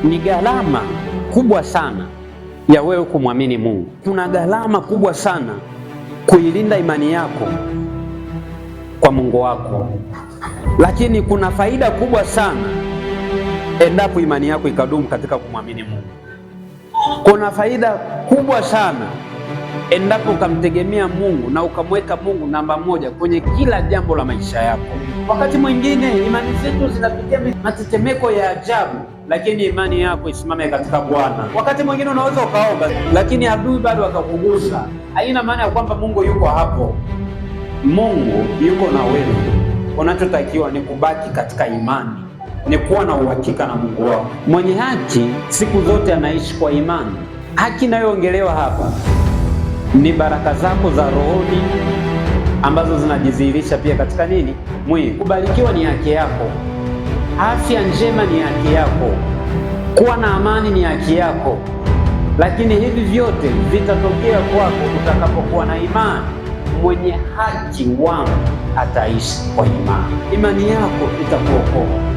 Ni gharama kubwa sana ya wewe kumwamini Mungu. Kuna gharama kubwa sana kuilinda imani yako kwa Mungu wako, lakini kuna faida kubwa sana endapo imani yako ikadumu katika kumwamini Mungu. Kuna faida kubwa sana endapo ukamtegemea Mungu na ukamweka Mungu namba moja kwenye kila jambo la maisha yako. Wakati mwingine imani zetu zinapitia matetemeko ya ajabu, lakini imani yako isimame katika Bwana. Wakati mwingine unaweza ukaomba, lakini adui bado akakugusa. Haina maana ya kwamba Mungu yuko hapo. Mungu yuko na wewe. Unachotakiwa ni kubaki katika imani, ni kuwa na uhakika na Mungu wako. Mwenye haki siku zote anaishi kwa imani. Haki inayoongelewa hapa ni baraka zako za rohoni ambazo zinajidhihirisha pia katika nini? Mwili. Kubarikiwa ni haki yako, afya njema ni haki yako, kuwa na amani ni haki yako, lakini hivi vyote vitatokea kwako utakapokuwa na imani. Mwenye haki wangu ataishi kwa imani. Imani yako itakuokoa.